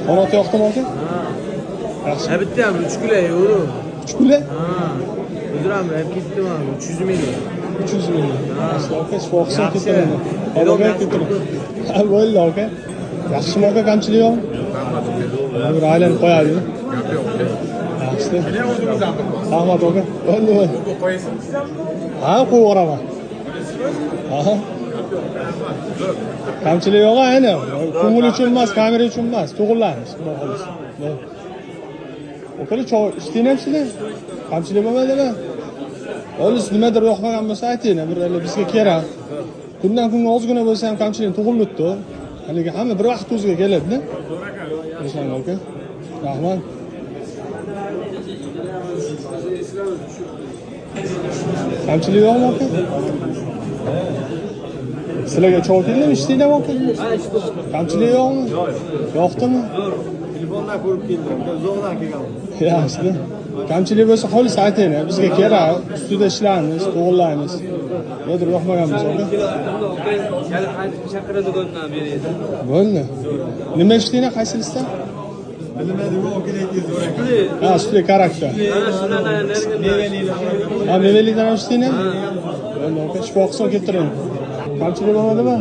Qanot yoqdimi aka? Yaxshi. Ha, bitta ham 3 kilo yo'q. 3 kilo? Ha. Uzr ham olib ketdim, 300 ming. 300 ming. Yaxshi aka, shifo qilsin Yaxshi. keltiraman. Aka keltiraman. Ha, bo'ldi aka. Yaxshimi aka, kamchilik yo'qmi? Bir aylanib qo'yadi. Yaxshi. Rahmat aka. Bo'ldi, bo'ldi. Ha, qo'yib yuboraman. Aha. Kamchilik yo'q, ayni. Ko'ngil uchun emas, kamera uchun emas, to'g'irlaymiz, xudo xohlasa. Akalar, choy ichdinglarmi? Kamchilik bo'lmadimi? Olis nimadir yoqmagan bo'lsa aytinglar, bir hali bizga kerak. Kundan kunga ozgina bo'lsa ham kamchilik tug'ilibdi. Haligi hamma bir vaqt o'ziga keladi-da. Inshaalloh aka. Rahmat. Kamchilik yo'qmi aka? Sizlarga choy keldimi, ichdinglarmi aka? Kamchilik yo'qmi? Yoqdimi? Telefondan ko'rib keldim. Uzoqdan kelganman. Yaxshi. Kamchilik bo'lsa xolis aytinglar, bizga kerak, ustida ishlaymiz, to'g'irlaymiz. Nimadir yoqmagan bo'lsa aka. Bo'ldi. Nima ichdinglar, qaysilisida? Ha, sutli karakter. Ha, mevalidan ham ichdinglar? Bo'ldi aka, shifo qilsin keltiring. Kamchilik bo'lmadimi?